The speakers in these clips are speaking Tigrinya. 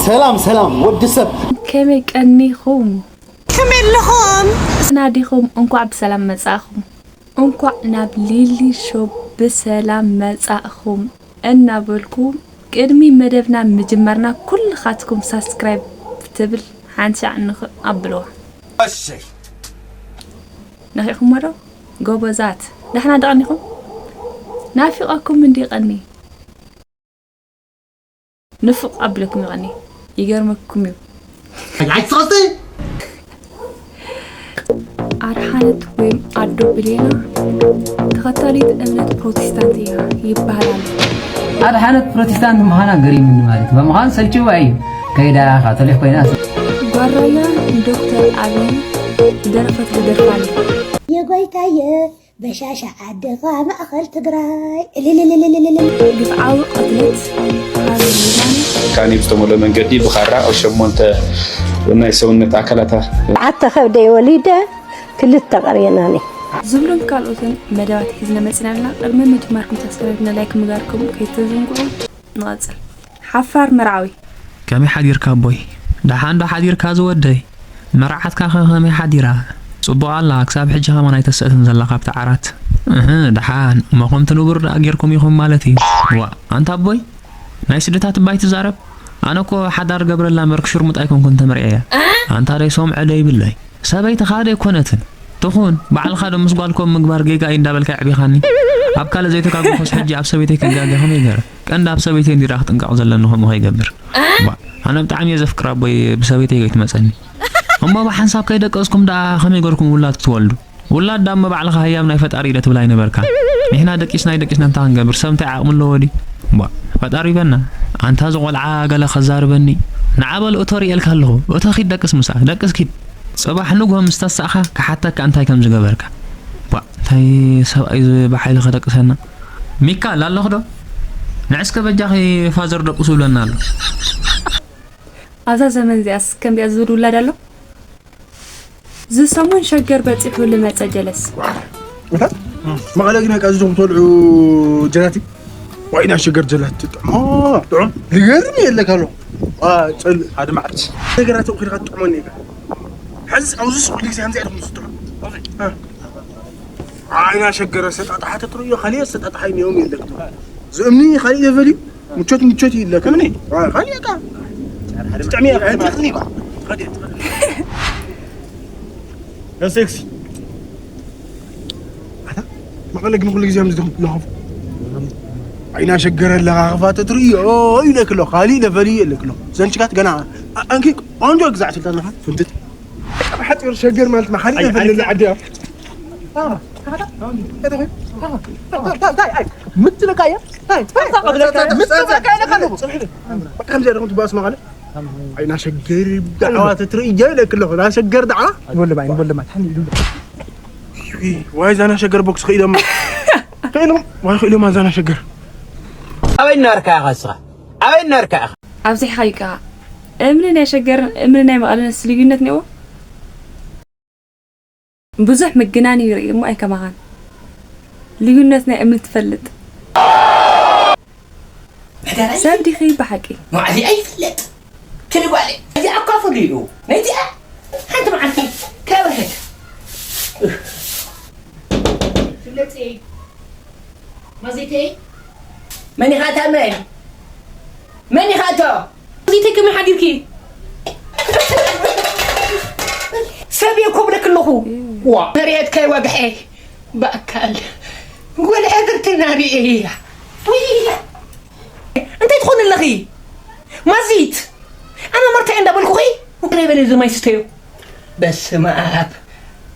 ሰላም ሰላም ወዲ ሰብ። ከመይ ቀኒኹም? ከመይ ኣለኹም? ናዲኹም እንኳዕ ብሰላም መጻእኹም። እንኳዕ ናብ ሊሊ ሾው ብሰላም መጻእኹም እናበልኩ፣ ቅድሚ መደብና ምጅማርና ኩልኻትኩም ሳብስክራይብ ትብል ሓንቲ ሻዕ ንኽእ ኣብልዋ። እሺ። ነኺእኹሞ ዶ? ጎበዛት። ዳሕና ዶ ቀኒኹም? ናፊቐኩም እንዲ ቀኒ። ንፉቕ ኣብለኩም ይቐኒ። ይገርመኩም እዩ። ኣይትስቐስቲ። ኣድሓነት ወይም ኣዶ ብሌና ተኸታሊት እምነት ፕሮቴስታንት እያ ይበሃል ኣሎ። ኣድሓነት ፕሮቴስታንት ምዃና ገሪሙኒ ማለት እዩ። ብምዃኑ ሰልችዋ እዩ። ከይዳ ካቶሊክ ኮይና ጓራያ ንዶክተር ኣብይ ዝደረፈትሉ ደርፊ ኣሎ። የጎይታየ በሻሻ ዓድኻ ማእኸል ትግራይ እልልልልልልል። ግፍዓዊ ቅትለት ኣብ ሚዛን ጭካኔ ብዝተመልኦ መንገዲ ብኻራ ኣብ ሸሞንተ ናይ ሰውነት ኣካላታ ዓተ ከብደይ ወሊደ ክልተ ቀርየናኒ። ዝብሉን ካልኦትን መደባት ሒዝና መፂና ኣለና። ቅድሚ ምጅማርኩም ሳብስክራይብ ን ላይክ ምግባርኩም ከይትዝንግዑ። ንቐፅል። ሓፋር መርዓዊ። ከመይ ሓዲርካ ኣቦይ? ደሓን ዶ ሓዲርካ ዝወደይ? መርዓትካ ኸ ከመይ ሓዲራ? ጽቡቕ ኣላ፣ ክሳብ ሕጂ ኸማን ኣይተሰእትን ዘላ ካብቲ ዓራት። እህ፣ ደሓን፣ እሞ ከምቲ ንቡር ደኣ ጌርኩም ኢኹም ማለት እዩ። ዋእ፣ ኣንታ ኣቦይ፣ ናይ ስድታት እባ ኣይትዛረብ። ኣነ እኮ ሓዳር ገብረላ እምበር ክሽርሙጥ ኣይኮንኩን ተመርዕየ። ኣንታ ደይ ሰምዖ ደይብለይ። ሰበይትኻ ዶ ኣይኮነትን? ትኹን፣ ባዕልኻ ዶ ምስ ጓልኩም ምግባር ጌጋ እዩ እንዳበልካ የዕቢኻኒ? ኣብ ካልእ ዘይተጋገኹስ ሕጂ ኣብ ሰበይተይ ክጋገ ከመይ ገይረ? ቀንዲ ኣብ ሰበይተይ እንዲራ ክጥንቀቕ ዘለኒ ከምኡ ከይገብር። ባ፣ ኣነ ብጣዕሚ እየ ዘፍቅራ ኣቦይ ብሰበይተይ ከይትመፀኒ። እሞ ብሓንሳብ ከይደቀስኩም ደኣ ከመይ ገርኩም ውላድ ክትወልዱ? ውላድ ደኣ እሞ ባዕልኻ ህያብ ናይ ፈጣሪ ኢለ ትብል ኣይነበርካ። ንሕና ደቂስና ኣይደቂስና እንታይ ክንገብር? ሰብ እንታይ ዓቕሚ ኣለዎ ድዩ? ባ፣ ፈጣሪ ይበና። ኣንታ እዚ ቆልዓ ገለ ከዛርበኒ። ንዓ በል እቶ ርእየልካ ኣለኹ። እቶ ኪድ ደቅስ ምሳኣ። ደቅስ ኪድ። ጽባሕ ንግሆ ምስ ተሳእኻ ክሓተካ እንታይ ከም ዝገበርካ። ባ፣ እንታይ ሰብኣይ እዚ ብሓይሊ ከደቅሰና? ሚካል ኣለኹ ዶ? ንዕስከ በጃኺ ፋዘር ደቁሱ ይብለና ኣሎ። ኣብዛ ዘመን እዚኣስ ከምዚኣ ዝብል ውላድ ኣሎ? እዚ ሰሙን ሸገር በጺሑ ልመጸ ጀለስ። መቐለ ግን በቃ እዞም ተልዑ ጀላቲ ዋይና ሸገር ጀላቲ ጥዑም ጥዑም ልገርም የለካ ኣሎ። አ፣ ጽል ኣድማዕት ነገራት እኮ ኢልካ ትጥዕመኒ ኢኻ። ሕዚ ኣብዚ ሱቕ ግዜ ከምዚ ኢኹም ትጥዑም። አ። ዓይና ሸገረ ሰጣጣሓ ተትርእዮ፣ ካልእ ሰጣጣሓ እዮም የለክቶ። ዝእምኒ ካልእ ይበል እዩ። ምቾት ምቾት እዩ ይለካ። እምኒ? አ፣ ካልእ እካ። ትጥዕሚ እያ። ትኽኒ እኳ። ያ ሴክሲ። ኣታ፣ መቐለ ግን ኩሉ ግዜ እዮም ዝደኽሙ። ዓይና ሸገረ ኣለኻ፣ ክፋ ተትርእዮ ይለክ ኣሎ። ካልእ ይበል እዩ ይለክ ኣሎ። ዘንችካት ገና፣ አ-፣ ኣንኪ ቆንጆ ግዛዕ ትልታ ኣለኻ። ፍንትት። ብሓጺሩ ሸገር ማለት ማ፣ ካልእ ኣይ፣ ይበል ኣይ፣ ኣሎ ዓዲ እያ። ምትለካ እያ። ምትለካ እያ። ከምዚ ኣለኹም ትባስ መቐለ። ዓይና ሸገር ብዛዕባ ትርኢ እያ ኢለክ ኣለኹ። ናሸገር ደዓ። ንበሎ ማይ፣ ንበሎ ማይ። ሓኒ ኢሉ። ዋይ ዛና ሸገር ቦክስ ኽኢሎም። ኽኢሎም። ዋይ ኽኢሎም ዛና ሸገር። ኣበይ እናርካ ኢኻ እስኻ? ኣበይ እናርካ ኢኻ? ኣብዚሕኻ እዩ ከኣ። እምኒ ናይ ሸገርን እምኒ ናይ መቐለንስ ልዩነት እኒአዎ? ብዙሕ ምግናን እዩ ይርኢ እሞ ኣይከማኻን። ልዩነት ናይ እምኒ ትፈልጥ። ሰብ ዲኺ ብሓቂ? መዓዚ ኣይፍለጥ። ትልጓለ። እዚኣ እኳ ፍሉይ እዩ። ነዚኣ ሓንቲ መዓልቲ ከብርህት። ፍለጥ። ማዘይተይ። መን ኢኻ እታ መን? መን ኢኻ እቶ? ማዘይተይ ከመይ ሓዲርኪ? ሰብ እየ እኮ ብለክ ኣለኹ። ዋ፣ መሬት ከይወግሐ ብኣካል ወልዐ ብርትና ርእየ እያ። ውይ፣ እንታይ ትኾኒ ኣለኺ? ማዚት፣ ኣነ መርትዐ እንዳበልኩኺ እንታይ በለ እዚ ማይ ስተዮ? በስመ ኣብ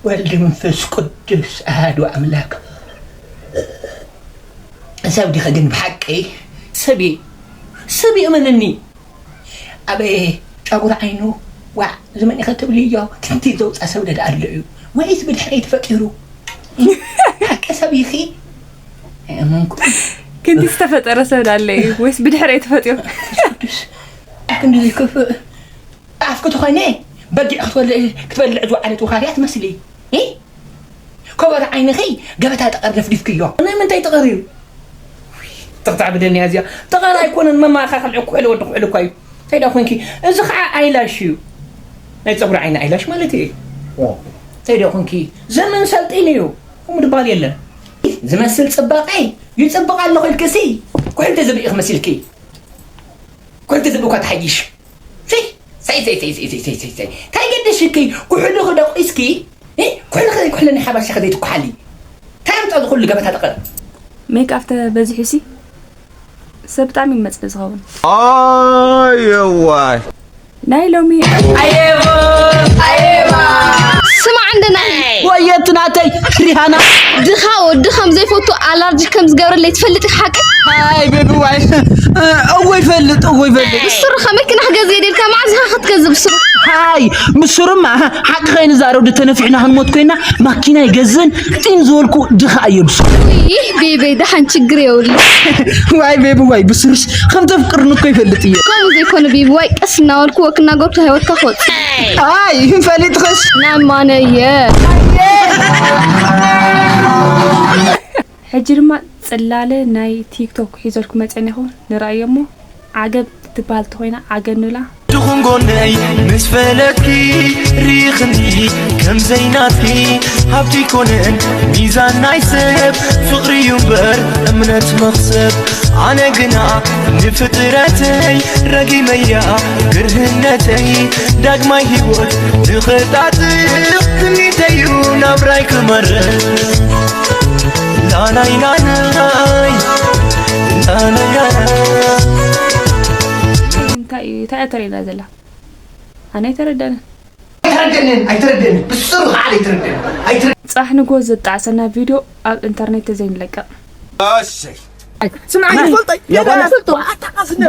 ወልድ መንፈስ ቅዱስ ኣሃዱ ኣምላክ። ሰብ ዲኸ ግን ብሓቂ? ሰብ እየ። ሰብ እየ፣ እመነኒ። ኣብ ጨጉሪ ዓይኑ ዋዕ ዝመን ኢኸ ትብልዮ? ክንዲ ዘውፃ ሰብ ደኣ ኣሎ እዩ። ወይስ ብድሕረይ ተፈጢሩ? ሓቂ ሰብ ኢኺ? ኣይኣመንኩ። ክንዲ ዝተፈጠረ ሰብ ደኣ ኣሎ እዩ። ወይስ ብድሕረይ ተፈጢሩ? መንፈስ ቅዱስ። ክንዲ ዝክፍእ ኣፍኪ ትኾኒ? በጊዕ ክትበልዕ ክትበልዕ ዝወዓለት ውኻርያ ትመስሊ። እ? ኮበሮ ዓይንኺ ገበታ ጠቐር ደፍዲፍክዮ። ናይ ምንታይ ጠቐር እዩ? ውይ፣ ተኽተዕብደኒ እያ እዚኣ። ጠቐር ኣይኮነን፣ መማኻኸል ዕኩሕሊ ወዲ ኩሕሊ እኳ እዩ። እንታይ ደኣ ኮንኪ? እዚ ኸዓ ኣይላሽ እዩ። ናይ ጸጉሪ ዓይኒ ኣይላሽ ማለት እዩ። እንታይ ደኣ ኮንኪ? ዘመን ሰልጢኑ እዩ። ከምኡ ድበሃል የለን። ዝመስል ጽባቐ ይጽብቕ ኣለኹ ኢልክሲ፣ ኩሕሊ ተዘብኢኺ መሲልኪ። ኩሕሊ ተዘብኢ እኳ ትሓይሽ። ሰይ፣ ሰይ፣ ሰይ፣ ሰይ፣ ሰይ፣ ሰይ፣ ሰይ፣ ሰይ። እንታይ ገደሽኪ? ኩሕልኺ ደቂስኪ፣ እ? ኩሕልኺ ዘይኩሕለኒ ሓባሻ ከዘይትኩሓሊ። እንታይ ኣምጻ ዝኹሉ ገበታ ጠቐር? ሜክኣፕ ተበዚሑሲ ሰብ ብጣዕሚ ይመጽእ ዝኸውን። ኣየዋይ። ናይ ሎሚ ኣየቦ፣ ኣየባ። ስማዕ እንደ ናይ ወየት ናተይ ሪሃና። ድኻ ወዲ ከም ዘይፈቱ ኣላርጂ ከም ዝገብረለይ ትፈልጥ ሓቂ? ኣይ ቤቢ ዋይ፣ እዎ ይፈልጥ፣ እዎ ይፈልጥ። ብስሩ ከመኪና ክገዝእ ደልካ መዓዝ ኢኻ ክትገዝእ ብስሩ? ሃይ ብስሩማ ሓቂ ከይንዛረብ ተነፊሕና ክንሞት ኮይና ማኪና ይገዝእን ጢም ዝበልኩ ድኻ እየ ብስሩ። ይህ ቤበይ ደሓን ችግር የብሉ። ዋይ ቤቢ ዋይ ብስሩስ ከም ተፍቅርኒ እኮ ይፈልጥ እየ። ከምኡ ዘይኮነ ቤቢ ዋይ ቀስ እናበልኩ ወክ እናገርኩ ህይወትካ ክወጽእ። ኣይ ፈሊጥኽስ። ናማነየ። ሕጂ ድማ ጽላለ ናይ ቲክቶክ ሒዘልኩ መጸኒኹ ንርኣዮ እሞ ዓገብ ትበሃል ተኾይና ዓገብ ንብላ። ድኹም ጎነይ ምስ ፈለጥኪ ርኢኽኒ ከም ዘይናትኪ ሃብቲ ኮነን ሚዛን ናይ ሰብ ፍቕሪ እዩ እምበር እምነት መኽሰብ ኣነ ግና ንፍጥረተይ ረጊመያ ግርህነተይ ዳግማይ ህይወት ንኽጣጥም ትምኒተዩ ናብራይ ክመርሕ ላናይ ላናይ ላናይ ላናይ እንታይ እዩ እንታይ እያ ተርእየና ዘላ ኣነ ኣይተረዳንን ኣይተረደንን ኣይተረደንን ብስሩ ከዓ ኣይተረደንን ኣይተረ ጽባሕ ንግሆ ዘጣዕሰና ቪድዮ ኣብ ኢንተርኔት ተዘይንለቅቕ። እሰይ ስምዓኒ ፈልጠይ ፈልጠ ኣታቃስነ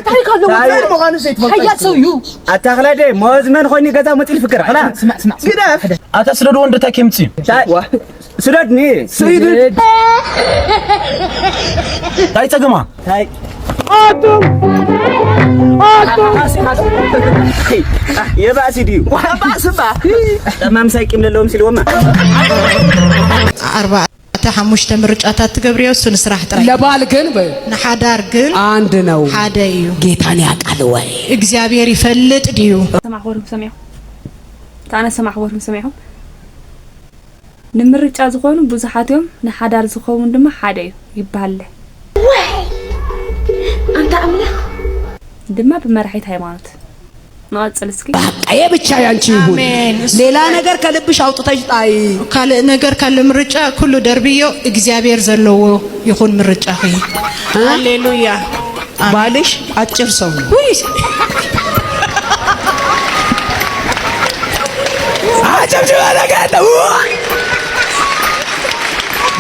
ታሪክ ኣለዎ ምዃኑ ዘይትፈልጠ ሓያል ሰው እዩ ኣታክላደ ሞዝመን ኾይኒ ገዛ መፂል ፍቅር ላ ግደፍ ኣታ ስደድዎ እንደታይ ከምፅዩ ስደድኒ ስይድ ታይ ፀገማ ታይ የባእሲ ድዩ ጠማም ሳይቂም ለለዎም ሲልዎማ ኣርባዕተ ሓሙሽተ ምርጫታት ትገብርዮ እሱ ንስራሕ ጥራይ ለባል ግን በ ንሓዳር ግን አንድ ነው ሓደ እዩ ጌታን ያውቃል ወይ እግዚኣብሔር ይፈልጥ ድዩ ሰማዕ ወርም ሰሚዑ ታነ ሰማዕ ወርም ሰሚዑ ንምርጫ ዝኾኑ ብዙሓት እዮም፣ ንሓዳር ዝኸውን ድማ ሓደ እዩ ይበሃል። ኣንታ ኣምላኽ! ድማ ብመራሒት ሃይማኖት። ንቐጽል እስኪ። በቃ የብቻ ያንቺ ይሁን። አሜን። ሌላ ነገር ከልብሽ አውጥተሽ ጣይ። ካልእ ነገር ካለ ምርጫ ኩሉ ደርብዮ፣ እግዚኣብሔር ዘለዎ ይኹን ምርጫኺ። ሃሌሉያ። ባልሽ ኣጭር ሰው ነው። ውይ! አጨብጭባ ለጋለ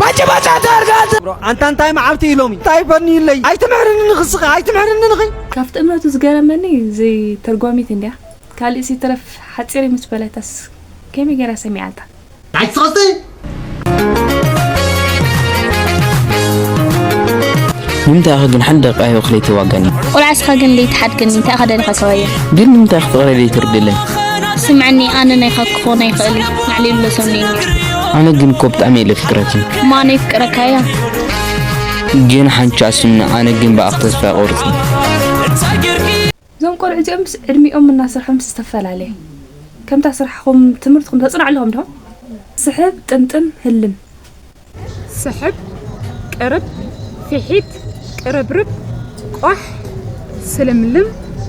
ባጭባጫ ተርጋት ኣንታ እንታይ መዓልቲ ኢሎሚ እንታይ ፈኒለይ ኣይትምሕርኒ ንኽስኻ ኣይትምሕርኒ ንኺ ካብቲ እምነቱ ዝገረመኒ እዚ ተርጓሚት እንድያ ካልእ ሲትረፍ ሓፂር ምስ በለታስ ከመይ ገይራ ሰሚዓታ ኣይትስቐስቲ ንምንታይ ኢኺ ግን ሓንቲ ደቂቃ ህይወት ለይተዋጋኒ? ቆልዓ እስኻ ግን ለይትሓድገኒ እንታይ ኢኻ ደሊኻ ሰብኣየ? ግን ንምንታይ ኢኺ ፍቕረይ ለይትርድለይ? ስምዐኒ ኣነ ናይኻ ክኾን ኣይኽእል እዩ ናዕሊሉ ለሰምኒ እዩ። ኣነ ግን እኮ ብጣዕሚ እየ ለፍቅረኪ። እማ ኣነ ይፍቅረካ እያ። ግን ሓንቻ ስምኒ ኣነ ግን ብኣኺ ተስፋ ኣይቆርፅን። እዞም ቆልዑ እዚኦም ምስ ዕድሚኦም እናሰርሖም ምስ ዝተፈላለየ ከምታ ስራሕኹም ትምህርትኹም ተፅንዑ ኣለኹም ዶ? ስሕብ ጥምጥም ህልም። ስሕብ ቅርብ ፊሒት ቅርብርብ ቋሕ ስልምልም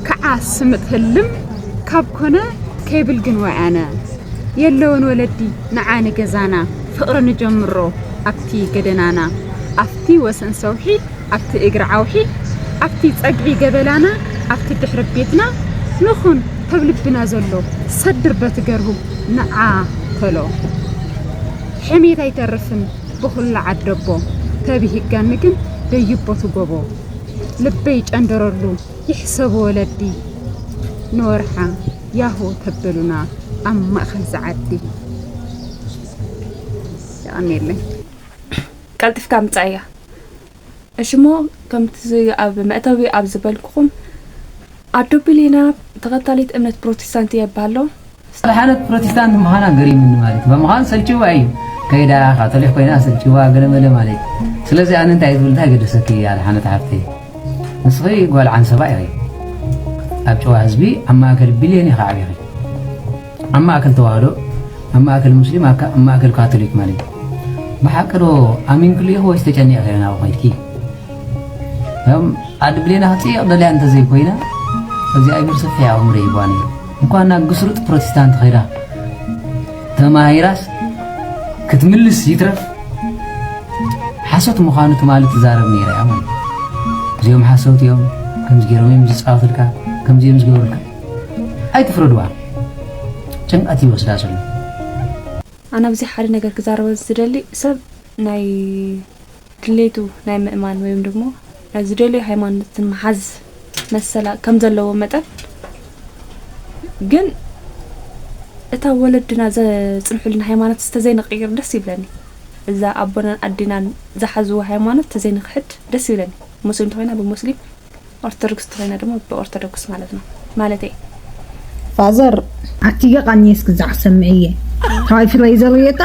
ከዓ ስምጥ ህልም ካብ ኮነ ከይብል ግን ወይ ኣነ የለውን ወለዲ ንዓ ንገዛና ፍቕሪ ንጀምሮ ኣብቲ ገደናና ኣብቲ ወሰን ሰውሒ ኣብቲ እግሪ ዓውሒ ኣብቲ ጸግዒ ገበላና ኣብቲ ድሕሪ ቤትና ንኹን ተብ ልብና ዘሎ ሰድር በቲ ገርሁ ንዓ ተሎ ሕሜት ኣይተርፍን ብኹላ ዓደቦ ተብሂጋኒ ግን ደይቦ ትጎቦ ልበይ ጨንደረሉ ይሕሰቡ ወለዲ ንወርሓ ያሆ ተበሉና ኣብ ማእኸል ዝዓዲ የቐንየለይ። ቀልጢፍካ ምጻእያ። እሺ እሞ ከምቲ ኣብ መእተዊ ኣብ ዝበልኩኹም ኣዶ ቢሊና ተኸታሊት እምነት ፕሮቴስታንት እየ እባ ኣሎ። ኣድሓነት ፕሮቴስታንት ምዃና ገሪሙኒ ማለት እዩ። ብምዃኑ ሰልችዋ እዩ። ከይዳ ካቶሊክ ኮይና ሰልችዋ ገለመለ ማለት እዩ። ስለዚ ኣነ እንታይ ትብል እንታይ ገደሰኪ ኣድሓነት ሓፍተይ? ንስኺ ጓል ዓንሰባ ኢኺ። ኣብ ጨዋ ህዝቢ ኣብ ማእከል ቢልዮን ኢኺ ዓቢኺ። ኣብ ማእከል ተዋህዶ፣ ኣብ ማእከል ሙስሊም፣ ኣብ ካ-፣ ኣብ ማእከል ካቶሊክ ማለት እዩ። ብሓቂ ዶ ኣሚንክሉ ኢኺ ወይስ ተጨኒቕኺ ናብኡ ኸይድኪ? ከም ኣዲ ብሌና ክጽይቕ ደልያ እንተዘይኮይና እግዚኣብሔር ሰፊሕ ኣእምሮ ይህባ ነይሩ። እንኳን ናብ ግስሩጥ ፕሮቴስታንት ኸይዳ ተማሂራስ ክትምልስ ይትረፍ ሓሶት ምዃኑ ትማሊ ትዛረብ ነይራ እያ ማለት እዩ። እዚኦም ሓሰውቲ እዮም፣ ከምዚ ገይሮም እዮም ዝጻወቱልካ፣ ከምዚ እዮም ዝገብሩልካ። ኣይትፍረድዋ። ጭንቀት ይወስዳ ዘሎ። ኣነ ኣብዚ ሓደ ነገር ክዛረበ ዝደሊ ሰብ ናይ ድሌቱ ናይ ምእማን ወይም ደግሞ ናይ ዝደልዮ ሃይማኖትን መሓዝ መሰላ ከም ዘለዎ መጠን ግን እታ ወለድና ዘጽንሑልና ሃይማኖት ዝተዘይንቕይር ደስ ይብለኒ። እዛ ኣቦናን ኣዴናን ዝሓዝዎ ሃይማኖት ተዘይንክሕድ ደስ ይብለኒ። ሙስሊም እንተኾይና ብሙስሊም፣ ኦርቶዶክስ እንተኾይና ድማ ብኦርቶዶክስ ማለት ነው። ማለተይ ፋዘር ኣትየ ቃኒ እስኪ ዛዕ ሰምዕየ። ካባይ ፍረይ ዘርየታ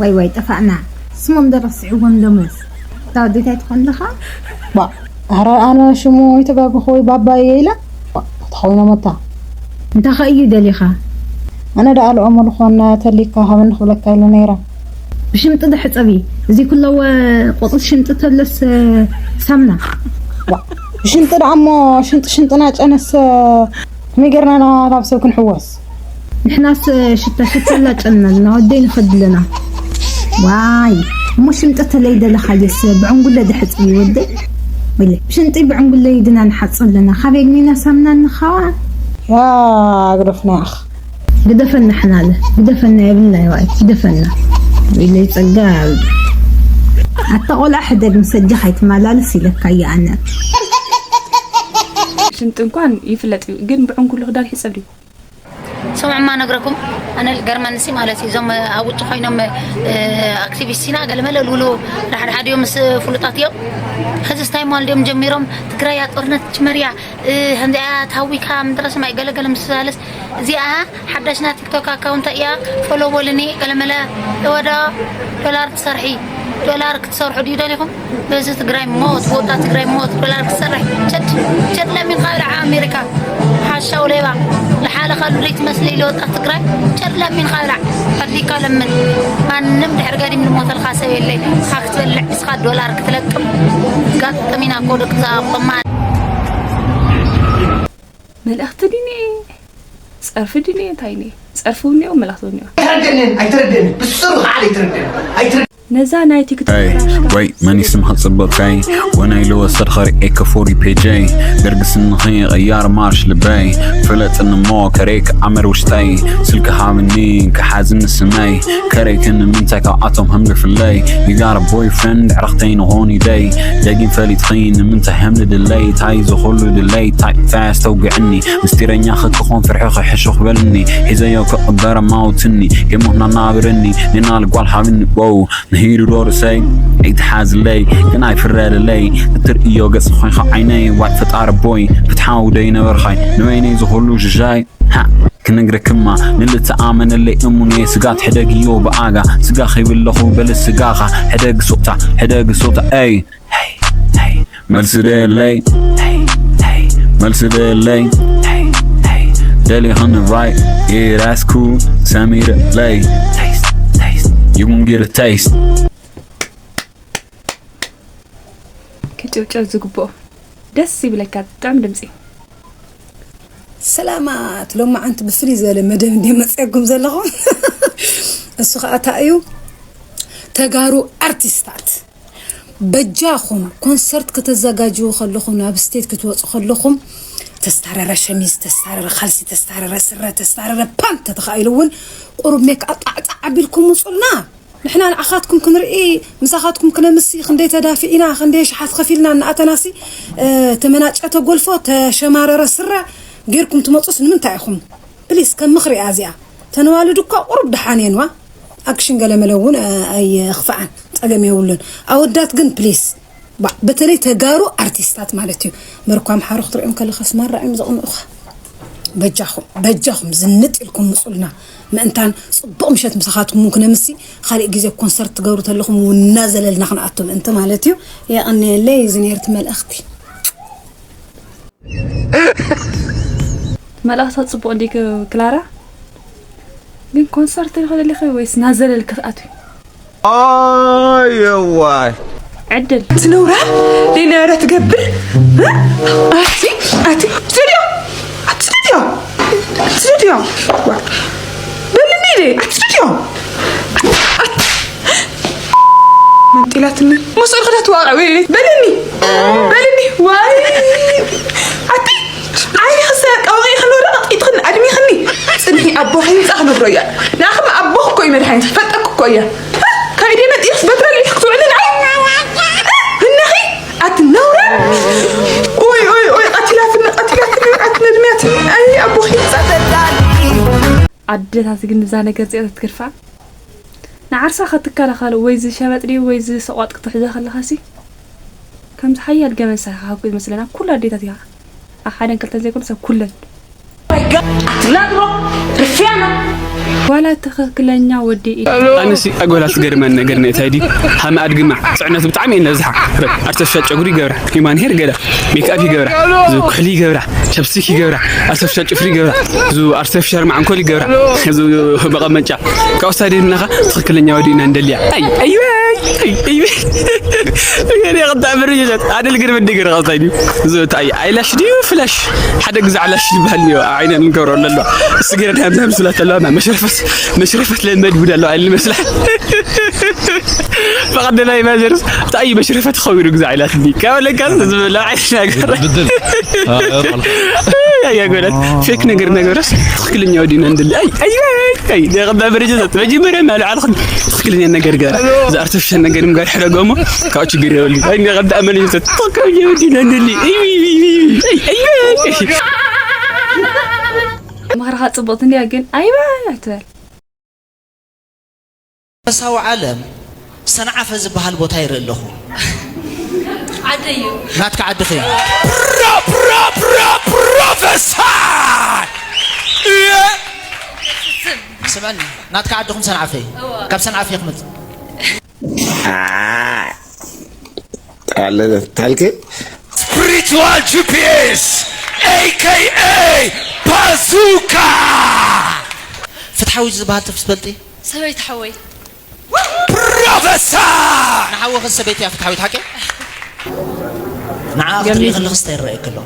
ወይ ወይ ጠፋእና። ስሞም ደረስዕዎም ሎምስ እታ ወዴታይ ትኾን ኣለኻ? ባ ኣረ ኣነ ሽሙ ይተጋግኹ ወይ ባባየ ኢለ ተኾይኖም ኣታ እንታይ ከእዩ ደሊኻ? ኣነ ደኣ ልኦሞ ልኾን ተሊካ ሃበኒ ክብለካ ኢለ ነይረ። ብሽምጢ ዶ ሕጸቢ? እዚ ኩለወ ቆጽሊ ሽምጢ ተለስ ሳምና። ዋ፣ ብሽምጢ ደኣ እሞ ሽንጢ ሽንጥና ጨነስ ከመይ ጌርና ናብ ሰብ ክንሕወስ? ንሕናስ ሽታ ሽታ ላጨናልና ወደይ ንኸድለና። ዋይ እሞ ሽምጢ ተለይ ደለኻየስ ብዕንጉለ ድሕጽቢ ወደይ። ወለ ብሽንጢ ብዕንጉለ ይድና ንሓጽብ ኣለና። ካበይ ግኒና ሳምና ንኻዋ? ያ ግደፍና ያኽ። ግደፈና ሕናለ ግደፈና የብልና ይዋይ ግደፈና ኢለይ ጸጋ ኣታ ቆልዓ ሕደግ ምስ ኣጃኻ ኣይትመላለስ ኢለካ እየ ኣነ። ሽንጥ እንኳን ይፍለጥ እዩ ግን ብዕንኩሉ ክዳን ይሕጸብ ድዩ? ስምዑማ ነግረኩም ኣነ ገርመንሲ ማለት እዩ እዞም ኣብ ውጭ ኮይኖም ኣክቲቪስቲና ገለመለ ልውሉ ዳሓድሓዲዮ ምስ ፍሉጣት እዮም ሕዚ ስታይ ሟል ድዮም ጀሚሮም ትግራይ ያ ጦርነት ጅመርያ ከምዚኣ ታዊካ ምድረስም ኣይገለገለ ምስ ዛለስ እዚኣ ሓዳሽና ቲክቶክ ኣካውንት እያ ፎሎ በልኒ ገለመለ እወዳ ዶላር ትሰርሒ ዶላር ክትሰርሑ ድዩ ደሊኹም በዚ ትግራይ ሞት ቦታ ትግራይ ሞት ዶላር ክትሰርሕ ቸድ ቸድ ለሚንካ ብልዓ ኣሜሪካ ሓሻው ሌባ ልሓለኻሉ ደይ ትመስለ ኢለ ወጣት ትግራይ ቸድ ለሚንካ ብልዓ ኣድሊካ ለምን ማንም ድሕር ገዲም ንሞተልካ ሰብ የለይ ንስኻ ክትበልዕ ንስኻ ዶላር ክትለቅም ጋጥም ኢና እኮ ደቂ ዛቆማ መልእኽቲ ድኔ ጸርፊ ድኔ እንታይ ኔ ጸርፊ ውኔኦ መልእኽቲ ውኔኦ ኣይተረደንን ኣይተረደንን ብስሩ ከዓ ኣይተረደንን ኣይተረደንን ነዛ ናይ ቲክቶክ Ey, wait, መን ይስምሃ ጽቡቀይ ወናይ ልወሰድ ኸሪ ኤከ ፎሪ ፔጀይ ደርጊ ስንኺ ቕያር ማርሽ ልበይ ፍለጥኒ እሞ ከሬክ ኣመር ውሽጠይ ስልኪ ሃብኒ ክሓዝኒ ስመይ ከሬክ ንምንታይ ካብኣቶም ህምልፍለይ You got a boyfriend ዕረኽተይ ንኾን ይደይ ደጊም ፈሊጥኺ ንምንታይ ህምሊ ድለይ ታይ ዝኹሉ ድለይ ታይ ፋስ ተውግዕኒ ምስጢረኛ ክትኾን ፍርሒ ክሕሹኽ በልኒ ሒዘዮ ክቕበር ኣማውትኒ ጌሞትና ናብርኒ ኔና ልጓል ሃብኒ wow ንሂዱ ዶ ርእሰይ ኣይትሓዝለይ ግን ኣይፍረድለይ እትርእዮ ገጽ ኾንካ ዓይነይ ዋይ ፈጣሪ ቦይ ፍትሓዊ ዶ ይነበርኻይ ንበይነይ ዝኹሉ ሽሻይ ሃ ክነግረክማ ንልተኣመነለይ እሙን እየ ስጋት ሕደግዮ ብኣጋ ስጋ ኸይብለኹ በለ ስጋኻ ሕደግ ሱቕታ ሕደግ ሱቕታ ኣይ መልሲ ደለይ መልሲ ደለይ ደሊኽኒ ራይ ኢራስኩ ሰሚርለይ You gon' get a taste ክጭብጨብ ዝግብኦ ደስ ይብለካ ጥዑም ድምፂ ሰላማት ሎማዓንቲ ብፍልይ ዝበለ መደብ እንደ መፅአኩም ዘለኹም እሱ ከዓ እንታይ እዩ ተጋሩ ኣርቲስታት በጃኹም ኮንሰርት ከተዘጋጅዉ ከለኹም ናብ ስቴት ክትወፁ ከለኹም ተስታረረ ሸሚዝ ተስታረረ ካልሲ ተስታረረ ስረ ተስታረረ ፓንት ተተኻኢሉ እውን ቁሩብ ሜክ ኣጣዕጣዕ ኣቢልኩም ውፁልና ንሕና ንዓኻትኩም ክንርኢ ምሳኻትኩም ክነምሲ ክንደይ ተዳፊእና ክንደይ ሽሓት ከፊልና እናኣተናሲ ተመናጨተ ጎልፎ ተሸማረረ ስረ ጌርኩም ትመፁስ ንምንታይ ኢኹም ፕሊስ ከም ምኽሪ እያ እዚኣ ተነዋልድ እኳ ቁሩብ ደሓን እየንዋ ኣክሽን ገለመለ እውን ኣየኽፍኣን ፀገም የብሉን ኣወዳት ግን ፕሊስ በተለይ ተጋሩ ኣርቲስታት ማለት እዩ መርኳ ኣምሓሩ ክትሪኦም ከለኻስ ማራ እዮም ዘቕንኡኻ በጃኹም በጃኹም ዝንጥ ኢልኩም ምጹልና። ምእንታን ጽቡቕ ምሸት ምሳኻትኩም እውን ክነምሲ፣ ካልእ ግዜ ኮንሰርት ትገብሩ ተለኹም እውን እናዘለልና ክንኣቱ ምእንቲ ማለት እዩ። የቐንየለይ። እዚ ነይርቲ መልእኽቲ። መልእኽታ ጽቡቕ እንዲ ክላራ፣ ግን ኮንሰርት ዲኺ ደሊኺ ወይስ እናዘለልኪ ክትኣትዊ? ኣየዋይ ዕድል ትነውራ ዘይነበረ ትገብር። ኣቲ ኣቲ ስቱድዮ ኣቲ ስቱድዮ ኣቲ ስቱድዮ በልኒ ደ ኣቲ ስቱድዮ መንጢላትኒ። መስቀል ክዳ ትዋቃ ወይ በልኒ በልኒ ዋይ ኣቲ ዓይኒ ክሰ ቀውቂ ክንወረ ቀጢትክን ኣድሚክኒ ጽንሒ ኣቦ ከይምጻ ክነግሮ እያ። ንኣኹም ኣቦ እኮ እዩ መድሓኒት ፈጠኩ እኮ እያ። ከይደ መጢኽስ በትረ ልኢኽ ክትውዕልን ኣይ እነኺ ኣቲ ነውራ ኡይ ኡይ ኡይ ቀቲላትኒ ቀቲላትኒ ኣቲ ነድምያት ኣይ ኣቦኺ ኣደታት ግን እዛ ነገር እዚኣ ተትገድፋ ንዓርሳ ከትከላኸል ወይ ዝሸበጥ ድዩ ወይ ዝሰቋጥ ክትሕዘ ከለኻሲ ከምዚ ሓያል ገመድ ሳይኻ ሃኩ ዝመስለና ኩሉ ኣዴታት ኢኻ ኣብ ሓደን ክልተን ዘይኮነ ሰብ ኩለን ላድሮ ርፍያና ዋላ ትኽክለኛ ወዲ ኢድ ኣነሲ ኣጎላት ገርመን ነገር ነታይ ድዩ ሃመ ኣድግማ ፅዕነቱ ብጣዕሚ እየ ነብዝሓ ኣርተፊሻል ጨጉሪ ይገብራ ሂማን ሄር ገላ ሜክኣፕ ይገብራ እዚ ኩሕሊ ይገብራ ቻፕስቲክ ይገብራ ኣርተፊሻል ጭፍሪ ይገብራ እዚ ኣርተፊሻል ማዕንኮል ይገብራ እዚ መቐመጫ ካብኡ ስታዲየም እናኻ ትኽክለኛ ወዲእና እንደልያ ኣይ ኣይ ኣይ ኣይ ገለ ቅጣዕብር ይሸጥ ኣደል ግርም ድግር ቐልታይ ድዩ እዚ እንታይ ኣይላሽ ድዩ ፍላሽ ሓደ ግዛዕ ላሽ ዝበሃል እዩ ኣብ ዓይነ እንገብሮ ኣለዋ እሱ ገይረ ናይ ምዛም ስላት ኣለዋ መሽረፈት መሽረፈት ለመድ ይቡድ ኣለዋ ኣይል መስላ ፈቐደላይ ማዘርስ እንታይ እዩ መሽረፈት ኸዊሩ ግዛዕ ኢላትኒ ካብ ለካ ዝብላ ዓይነት ነገር بدل ያጎላት ፌክ ነገር ነገረስ ትኽክለኛ ወዲና እንደለ ኣይ ኣይ ኣይ ደቐዳ በረጀት መጀመሪያ ማሉ ዓልኽን ትኽክለኛ ነገር ገራ እዚ ኣርቲፊሻል ነገር ምጋር ሕረገሞ ካብ ችግር የብሉ ኣይ ደቐዳ መለጀት ትኽክለኛ ወዲና እንደለ ኣይ ኣይ ኣይ ኣይ ምኽርኻ ጽቡቕቲ እንድያ ግን ኣይባይ ኣይትበል መንፈሳዊ ዓለም ሰንዓፈ ዝበሃል ቦታ ይርኢ ኣለኹ። ዓደይ እዩ። ናትካ ዓድኺ እዩ። ፕሮፌሰር ስምዕኒ ናትካ ዓድኹም ሰንዓፈ እዩ። ካብ ሰንዓፈ እየ ክመፅእ። አለ ታልክ Spiritual G P S, A K A Bazooka! ፍትሓዊ ዝበሃል ሰብ ትፈልጢ? ሰበይቲ ሓወይ። ፕሮፌሰር! ንሓወኺ ሰበይቲ እያ ፍትሓዊት ሓቂ? ንዓ ክትርኢ ከለኽስ እንታይ ይረኣየኪ ኣሎ?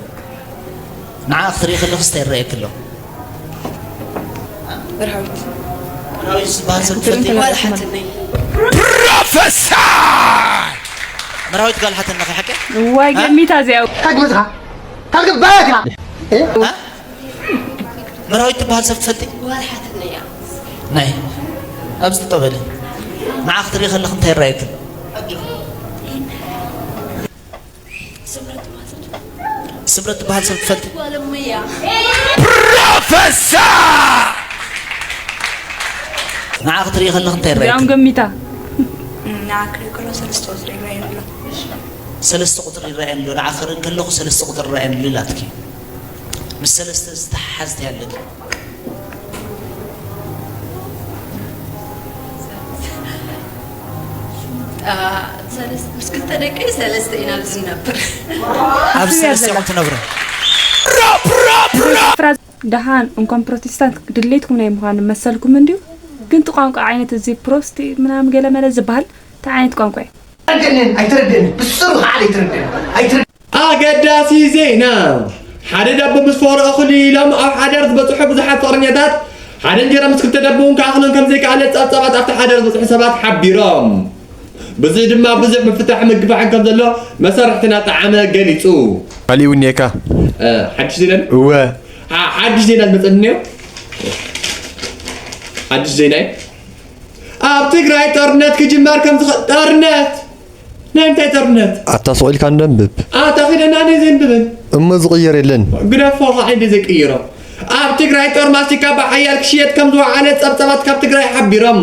ንዓ ክትርኢ ከለኽስ እንታይ ይረኣየኪ ኣሎ? መርሃዊት መርሃዊት ዝበሃል ሰብ ትፈልጢ? ጓል ሓትነይ። ፕሮፌሰር! መርሃዊት ጓል ሓትነኺ ሓቂ? እዋይ ገሚታ እዚኣ ታግብትኻ ታግብ ባያትኻ መርሃዊት ትበሃል ሰብ ትፈልጢ? ጓል ሓትነይ እያ። ናይ ኣብዚ ጠበሊ ንዓ ክትርኢ ከለኽ እንታይ ይረኣየክን? ስምረት ትበሃል ሰብ ትፈልጢ? ጓል እመያ። ፕሮፌሰር! ንዓ ክትርኢ ከለኽ እንታይ እዚኦም ይረኣየክን? ገሚታ ንዓ ክርኢ ከሎ ሰለስተ ቁፅሪ ይረኣየኒ ኣሎ። ሰለስተ ቁፅሪ ይረኣየኒ ኣሎ ንዓ ክርኢ ከለኹ ሰለስተ ቁፅሪ ይረኣየኒ ኣሎ ኢላትኪ። ምስ ሰለስተ ዝተሓሓዝ እንታይ ኣለኪ? አ፣ ሰለስተ ምስ ክልተ ደቂ ሰለስተ ኢና ኣብዚ ንነብር። ኣብ ሰለስተ ኢኹም ትነብሩ። ፍራዝ ደሓን እንኳን ፕሮቴስታንት ድሌትኩም ናይ ምዃን መሰልኩም እንድዩ ግን እቲ ቋንቋ ዓይነት እዚ ፕሮስቲ ምናምን ገለመለ ዝበሃል እንታይ ዓይነት ቋንቋ እዩ ኣይተረደአንን ኣይተረደአንን ብስሩ ከዓ ኣይተረደአንን ኣይተረደ ኣገዳሲ ዜና! ሓደ ዳቦ ምስ ፍቕሪ እኹል እዩ ኢሎም ኣብ ሓዳር ዝበጽሑ ብዙሓት ፍቕረኛታት፣ ሓደ እንጀራ ምስ ክልተ ዳቦ እውን ክኣኽሎም ከም ዘይከኣለ ጸብጻባት ኣብቲ ሓዳር ዝበጽሑ ሰባት ሓቢሮም። ብዝሒ ድማ ብዙሕ ምፍታሕን ምግፋሕን ከም ዘሎ መሳርሕትና ጠዓመ ገሊጹ። ካሊእ እውን እኒኤካ። እ፣ ሓድሽ ዜና ድዩ? እወ። ሓ- ሓድሽ ዜና ዝመጸኒ እኒኦ። ሓድሽ ዜና እዩ። ኣብ ትግራይ ጦርነት ክጅመር ከም ዝኽእል ጦርነት ናይ እንታይ ጦርነት? ኣታ ስቕ ኢልካ እንደንብብ። ኣታ ኺደና ኣነ ዘንብብን። እሞ ዝቕየር የለን። ግደፎ ኸዓ እንደ ዘይቅይሮ። ኣብ ትግራይ ጦር ማስቲካ ብሓያል ክሽየጥ ከም ዝወዓለ ጸብጸባት ካብ ትግራይ ሓቢሮም።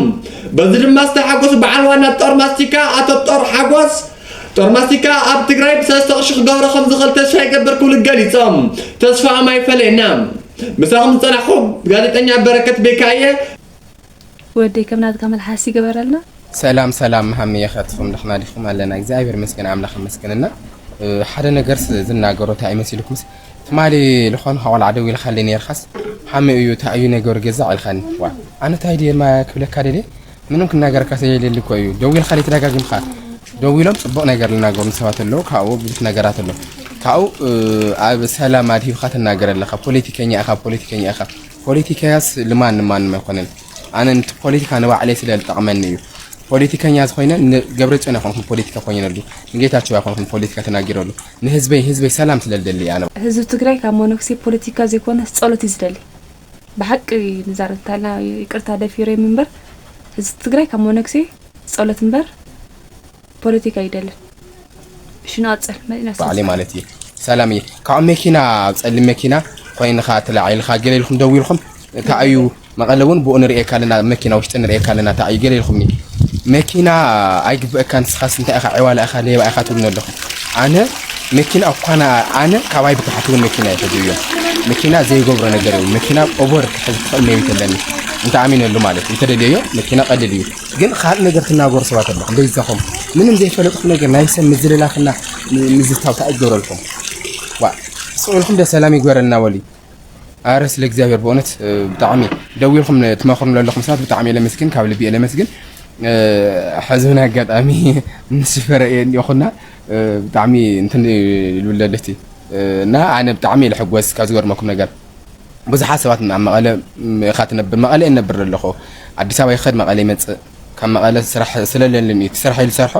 በዚ ድማ ዝተሓጎሱ በዓል ዋና ጦር ማስቲካ ኣቶ ጦር ሓጎስ ጦር ማስቲካ ኣብ ትግራይ ብሰለስተ ቅርሺ ክገብሮ ከም ዝኽእል ተስፋ ይገብር ክብሉ ገሊጾም። ተስፋኦም ኣይፈለየና። ምሳኹም ዝጸናሕኹ ጋዜጠኛ በረከት ቤካ እየ። ወደይ ከም ናትካ መልሓስ ይገበረልና። ሰላም ሰላም መሃመየ ከትኹም ደኽና ዲኹም ኣለና እግዚኣብሔር መስገን ኣምላኽ መስገንና ሓደ ነገር ዝናገሮ እንታይ መሲልኩምስ ትማሊ ልኾን ኸቆልዓ ደው ኢልካለይ ነርካስ ሓመ እዩ እንታይ እዩ ነገሩ ገዛ ኢልካኒ ዋ ኣነ እንታይ ድየ ክብለካ ደልየ ምንም ክናገረካ ስለሌለ እኮ እዩ ደው ኢልካለይ ተደጋግምካ ደው ኢሎም ፅቡቕ ነገር ልናገሩ ሰባት ኣለዉ ካብኡ ብዙሕ ነገራት ኣሎ ካብኡ ኣብ ሰላም ኣድሂብካ ትናገር ኣለካ ፖለቲከኛ ኢኻ ፖለቲከኛ ኢኻ ፖለቲካያስ ልማን ንማንም ኣይኮነን ኣነ ፖለቲካ ንባዕለይ ስለ ዝጠቕመኒ እዩ ፖለቲከኛ ዝኾይነ ንገብረፅዮን ኣይኮንኩም ፖለቲካ ኮይነሉ ንጌታቸው ኣይኮንኩም ፖለቲካ ተናጊረሉ ንህዝበይ ህዝበይ ሰላም ስለ ዝደሊ ኣነ ህዝቢ ትግራይ ካብ መነኩሴ ፖለቲካ ዘይኮነ ጸሎት እዩ ዝደሊ። ብሓቂ ንዛረብ እንተልና ይቅርታ ደፊረ እምበር ህዝቢ ትግራይ ካብ መነኩሴ ጸሎት እምበር ፖለቲካ ኣይደልን። እሺ ንቐጽል መዲና ባዕለይ ማለት እየ ሰላም እየ ካብ መኪና ኣብ ፀሊም መኪና ኮይንካ ተላዒልካ ገለ ኢልኩም ደው ኢልኩም እንታይ እዩ መቐለ እውን ብኡ ንርእየካ ኣለና መኪና ውሽጢ ንርእየካ ኣለና እንታይ እዩ ገለ ኢልኩምኒ መኪና ኣይግበእካ ንስኻስ እንታይ ኢኻ ዕዋላ ኢኻ ሌባ ኢኻ ትብሉኒ ኣለኹም ኣነ መኪና እኳ ኣነ ካባይ ብታሕቲ እውን መኪና ይሕዙ እዮም መኪና ዘይገብሮ ነገር እዩ መኪና ኦቨር ክትሕዝ ትኽእል መብት ኣለኒ እንተ ኣሚነሉ ማለት እንተደልየዮ መኪና ቀልል እዩ ግን ካልእ ነገር ትናገሩ ሰባት ኣለኹም በይዛኹም ምንም ዘይፈለጥኩም ነገር ናይ ሰብ ምዝልላፍና ምዝታው እንታይ ይገብረልኩም ዋ ስቕ ኢልኩም ደ ሰላም ይግበረልና ወሊ ኣረ ስለ እግዚኣብሔር ብእውነት ብጣዕሚ ደዊልኩም ትመኽሩ ለለኹም ሰባት ብጣዕሚ የለመስግን ካብ ልቢ የለመስግን ሕዚ እውን ኣጋጣሚ ምስ ሽፈረ እየ እንዲኹና ብጣዕሚ እንትን ይልብለልቲ እና ኣነ ብጣዕሚ ልሕጎስ ካብ ዝገርመኩም ነገር ብዙሓት ሰባት ኣብ መቐለ ኢኻ ትነብር መቐለ እነብር ኣለኹ ኣዲስ ኣበባ ይኸድ መቐለ ይመፅእ ካብ መቐለ ስራሕ ስለለልን እዩ እቲ ስራሕ ኢሉ ሰርሖ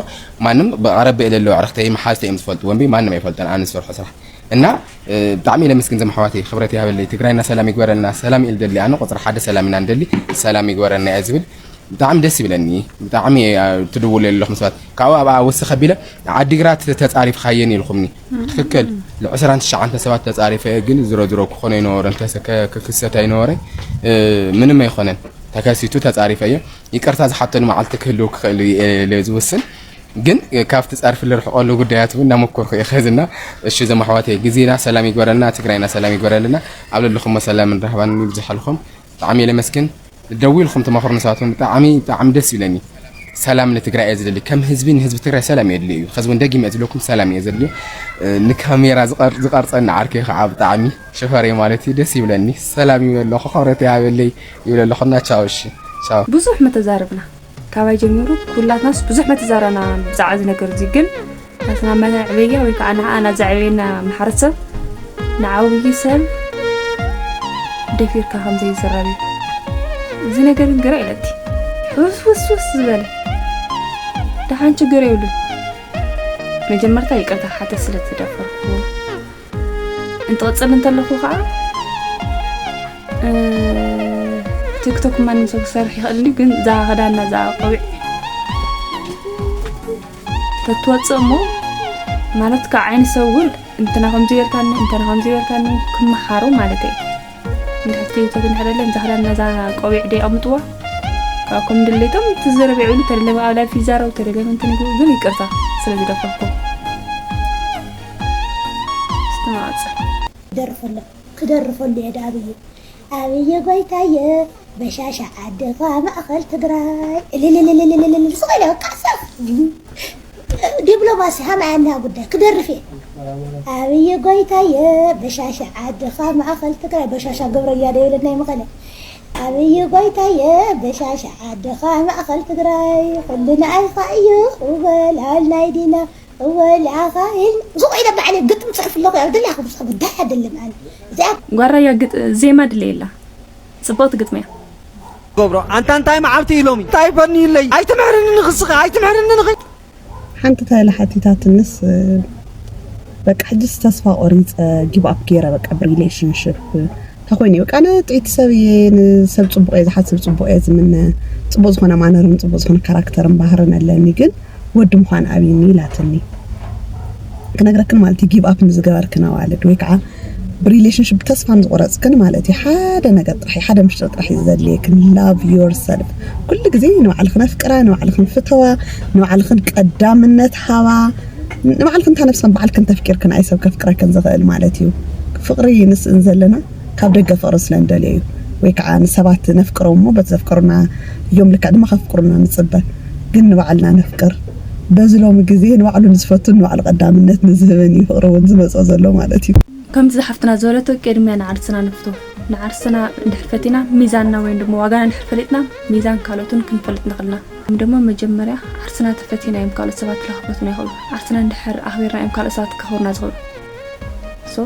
ማንም ብቐረበ ለለዉ ኣዕርኽተይ መሓዝተ እዮም ዝፈልጡ ወንበይ ማንም ኣይፈልጠን ኣነ ዝሰርሖ ስራሕ እና ብጣዕሚ ለመስግን ዘም ኣሕዋተይ ክብረት ይሃበለይ ትግራይና ሰላም ይግበረልና ሰላም ኢል ደሊ ኣነ ቁፅሪ ሓደ ሰላም ኢና ንደሊ ሰላም ይግበረልና እያ ዝብል ብጣዕሚ ደስ ይብለኒ ብጣዕሚ ትድውሉ የለኹም ሰባት ካብኡ ኣብኣ ወስኽ ኣቢለ ዓዲግራት ተፃሪፍካየን ኢልኩምኒ ትክክል ል29 ሰባት ተፃሪፈ ግን ዝሮ ዝሮ ክኾነ ይነበረ ክክሰት ኣይነበረ ምንም ኣይኮነን ተከሲቱ ተፃሪፈ እየ ይቅርታ ዝሓተሉ መዓልቲ ክህልው ክኽእል ዝውስን ግን ካብቲ ፃርፊ ልርሕቀሉ ጉዳያት እውን እናመኮርኩ እየ ከዝና እሺ ዘም ኣሕዋተይ ግዜና ሰላም ይግበረልና ትግራይና ሰላም ይግበረልና ኣብ ለለኹሞ ሰላም ንራህባን ይብዝሓልኩም ብጣዕሚ የለመስግን ደው ኢልኩም ትመኽሩ ንሳትኩም ብጣዕሚ ብጣዕሚ ደስ ይብለኒ ሰላም ንትግራይ እየ ዝደሊ ከም ህዝቢ ንህዝቢ ትግራይ ሰላም የድሊ እዩ ከዚ እውን ደጊመ ዝብለኩም ሰላም እየ ዘድልዮ ንካሜራ ዝቀርፀኒ ዓርከይ ከዓ ብጣዕሚ ሽፈረይ ማለት እዩ ደስ ይብለኒ ሰላም ይብለ ኣለኹ ክብረት ይሃበለይ ይብለ ኣለኹ እና ቻው እሺ ቻው ብዙሕ ምተዛረብና ካባይ ጀሚሩ ኩላትናስ ብዙሕ ምተዛረብና ብዛዕባ እዚ ነገር እዚ ግን ናትና መዕበያ ወይ ከዓ ንዓና ዘዕበየና ማሕረሰብ ንዓብዪ ሰብ ደፊርካ ከም ዘይዝረብ እዩ። እዚ ነገር ግን ግራ ኢለቲ። ሕውስውስውስ ዝበለ ደሓን ችግር የብሉን። መጀመርታ ይቅርታ ክሓተት ስለ ዝተደፈርኩ እንትቕፅል እንተለኹ ከዓ ቲክቶክ ማንም ሰብ ክሰርሕ ይኽእል እዩ ግን እዛ ክዳና እዛ ቆቢዕ ተትወፅእ እሞ ማለት ካብ ዓይኒ ሰብ እውን እንትና ከምዚ ይበልካኒ እንትና ከምዚ ይበልካኒ ክመሃሩ ማለት እየ እንድሕር ቲክቶክ እንድሕር ደለ እዛ ክዳና እዛ ቆቢዕ ደይ ኣምጥዋ ካብ ከም ድሌቶም ትዘረብ ይዕብሉ ተደለ ኣብ ላይፍ ይዛረቡ ተደለ እንትን ይግቡ ግን ይቅርታ ስለ ዝደፈርኩም ስትመቐፅል ክደርፈሉ ክደርፈሉ እየ ኣብየ ኣብየ ጎይታየ በሻሻ ዓድኻ ማእኸል ትግራይ እልልልልልልልል ስቕ ኢለ በቃ ሰፍ ዲፕሎማሲ ሃምኣና ጉዳይ ክደርፍ እየ ኣብየ ጎይታየ በሻሻ ዓድኻ ማእኸል ትግራይ በሻሻ ገብረያ ደየለ ናይ መቐለ ኣብየ ጎይታየ በሻሻ ዓድኻ ማእኸል ትግራይ ኩሉ ንኣይኻ እዩ ውበል ኣል ናይ ዲና እወ ልኣኻ ኢል ሱቕ ኢለ ባዕለይ ግጥም ጽሕፍ ኣለኹ ያው ድላኹ ብስኹ ጉዳይ ኣይደለም ኣነ እዚኣ ጓራያ ግጥ ዜማ ድለ የላ ጽቡቕቲ ግጥሚ እያ ገብሮ ኣንታ እንታይ መዓብቲ ኢሎሚ እንታይ ፈኒ ኢለይ ኣይትምሕርኒ ንኽስኺ ኣይትምሕርኒ ንኺ ሓንቲ እንታይ ኢላ ሓቲታትንስ በቃ ሕጅስ ተስፋ ቆሪፀ ጊቭ ኣፕ ገይረ በቃ ብሪሌሽንሽፕ እንታይ ኮይነ በቃ ኣነ ጥዒቲ ሰብ እየ ንሰብ ፅቡቅ እየ ዝሓስብ ፅቡቅ እየ ዝምነ ፅቡቅ ዝኮነ ማነርን ፅቡቅ ዝኮነ ካራክተርን ባህርን ኣለኒ ግን ወዲ ምዃን ኣብይኒ ኢላትኒ ክነግረክን ማለት እዩ ጊቭ ኣፕ ንዝገበርክን ኣዋልድ ወይ ከዓ ብሪሌሽንሽፕ ተስፋ ንዝቆረፅክን ማለት እዩ ሓደ ነገር ጥራሕ ሓደ ምሽጥር ጥራሕ እዩ ዘድልየክን love yourself ኩሉ ግዜ ንባዕልክን ኣፍቅራ ንባዕልክን ፍተዋ ንባዕልክን ቀዳምነት ሃባ ንባዕልክን እታ ነብስክን ባዕልክን ተፍቂርክን ኣይ ሰብ ከፍቅረክን ዝኽእል ማለት እዩ ፍቅሪ ንስእን ዘለና ካብ ደገ ፍቕሪ ስለ እንደልዮ እዩ። ወይ ከዓ ንሰባት ነፍቅሮም እሞ በቲ ዘፍቀሩና እዮም ልክዕ ድማ ከፍቅሩና ንፅበ። ግን ንባዕልና ነፍቅር። በዚ ሎሚ ግዜ ንባዕሉ ንዝፈቱ ንባዕሉ ቀዳምነት ንዝህብን እዩ ፍቕሪ እውን ዝመፅኦ ዘሎ ማለት እዩ። ከምቲ ዝሓፍትና ዝበለቶ ቅድሚያ ንዓርስና ንፍቶ። ንዓርስና እንድሕር ፈቲና ሚዛንና ወይም ድማ ዋጋና እንድሕር ፈሊጥና ሚዛን ካልኦትን ክንፈልጥ ንኽእልና። ወይም ድማ መጀመርያ ዓርስና ተፈቲና እዮም ካልኦት ሰባት ክረኽበቱና ይኽእሉ። ዓርስና እንድሕር ኣኽቢርና እዮም ካልኦት ሰባት ክኸብሩና ዝኽእሉ። So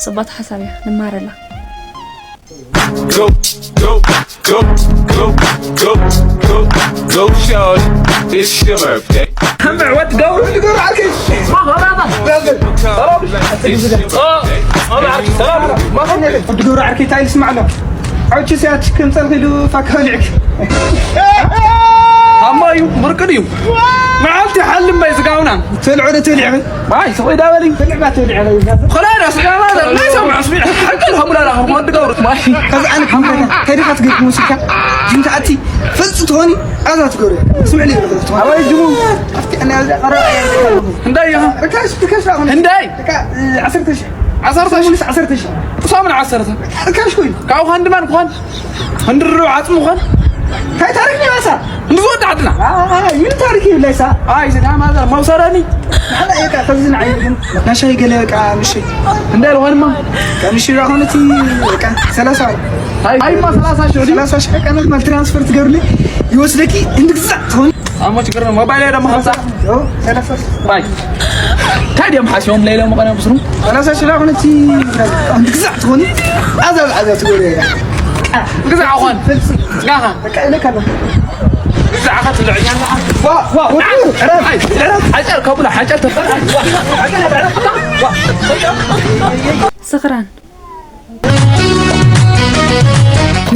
ፅባቕ ሓሳብ እያ፣ ንመሃረላ። Go, go, go, go, go, go, go, shawty. It's your birthday. Come here, what go? What you go to Arcade? It's your birthday. ما خليك. What you go to Arcade? تعال اسمع له. عوتش ساعات كم تلغي له فكالعك. أما يو مركديو. ما عرفت حل ما يزقاونا. تلعب تلعب. ማይ ስቕ ኢዳ በሊ። ትልዕባ ትልዕባ ይዛት። ኸላይ ራስ ጋማ ዘር ናይ ሰምዑ ስሚዕ። ሓቂ ልኸሙላ ራኸ ወዲ ገብሩ ማይ። ከዚ ኣነ ከም ከይደ ከይደ ካትገርኩ ሙዚቃ ጅንታ ኣቲ ፈልጽ ትኾኒ ኣዛ ትገብሩ። ስምዕ ሊ ትኾኒ። ኣባይ ጅሙ። ኣብቲ ኣነ ኣዛ ቀረ። እንታይ ኢኻ? ርካሽ ርካሽ ኣኹን። እንታይ? ርካ ዓሰርተ ሺህ። ዓሰርተ ሺህ። ዓሰርተ ሺህ። ሳሙን ዓሰርተ። ርካሽ ኮይኑ። ካብኡ ኻን ድማን ኳን። ህንድሩ ዓጽሙ ኾን። እንታይ ታሪክ ይባሳ? እንዲ ዝወድ ዓድና። ኣይ ምን ታሪክ ይብላይሳ? ኣይ ስጋ ማዘር መውሰረኒ። ናላ እየካ ከዚ ንዓይ ግን ናሻይ ገለ በቃ ምሽ። እንደ ልኾንማ ከምሽ ራኾነቲ በቃ ሰላሳ። ኣይ ኣይማ ሰላሳ ሺህ ዲ። ሰላሳ ሺህ ቀነት ማል ትራንስፈር ትገብርልኝ ይወስደኪ እንድግዛ ትኾን። ኣሞ ችግር ነው። ሞባይል ደግሞ ሀምሳ። ኦ ሰላሳ ሺህ። ባይ። ታዲያ ምሓስዮም ለይለ መቐነ ብስሩ። ሰላሳ ሺህ ራኾነቲ እንድግዛ ትኾን። ኣዛ ኣዛ ትጎረ። ግዛ ኾን። ስጋኻ። በቃ እለካ ነው። ግዛኻ ትልዕኛ ኣለኻ። ዋ ዋ ዋ። ኣይ፣ ኣይ፣ ሓጨር ከብሎ ሓጨር ተፈ-፣ ሓጨር፣ ሓጨር፣ ሓጨር። ስኽራን።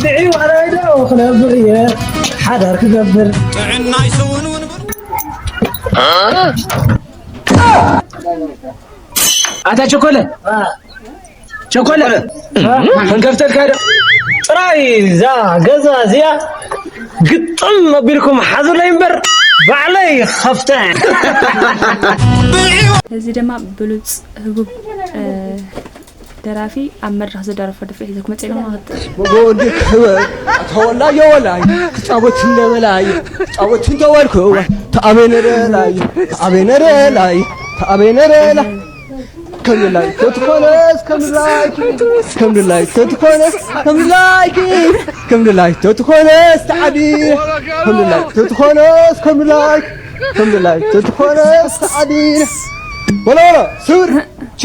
ንዒ ዋላይዶ ክነብር እየ ሓዳር ክገብር። ጥዕና ይሰውንውን ብር። ኣታ ቸኮለ፣ ቸኮለ፣ ክንከፍተልካ ዶ? ጥራይ እዛ ገዛ እዚኣ ግጥም ኣቢልኩም ሓዙለይ እምበር ባዕለይ ከፍተ። እዚ ድማ ብሉጽ ህቡብ፣ እ፣ ደራፊ ኣብ መድረኽ ዝደረፎ ደርፊ ሒዘ ክመጽእ ኢለ ማለት እዩ። ወንድ ክበ ተወላየ ወላይ ጻቦት እንደበላይ ጻቦት እንተወልኩ ተኣበነረ ላይ ተኣበነረ ላይ ተኣበነረ ላይ ከምላይ ተትኾነስ ከምላይ ከምላይ ተትኾነስ ከምላይ ከምላይ ተትኾነስ ተዓዲ ከምላይ ተትኾነስ ከምላይ ከምላይ ተትኾነስ ተዓዲ ወላ ወላ ስር ቺ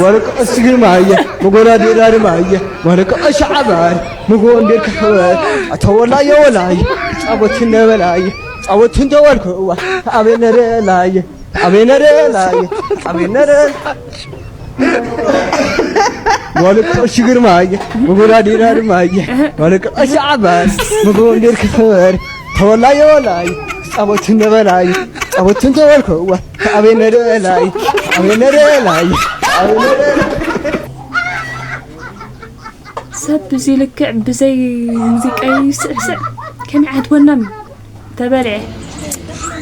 ወርቅ እሱ ግርማየ መጎዳ ዴዳ ድማየ ወርቅ እሻዓባይ መጎ እንዴት ክሕበር ኣተወላየ ወላይ ጻቦት ነበላይ ጻቦት እንተወልኩ እዋ ኣቤነረ ላየ ኣቤነረ ላየ ኣቤነረ ወርቅ እሱ ግርማየ መጎዳ ዴዳ ድማየ ወርቅ እሻዓባይ መጎ እንዴት ክሕበር ተወላየ ወላይ ጻቦት ነበላይ ጻቦት እንተወልኩ እዋ ኣቤነረ ላይ ኣቤነረ ላይ ኣቤነረ ሰብ ብዚ ልክዕ ብዘይ ሙዚቃ ይስዕስዕ ከመይ ዓይነት ወናም እዩ ተበልዐ።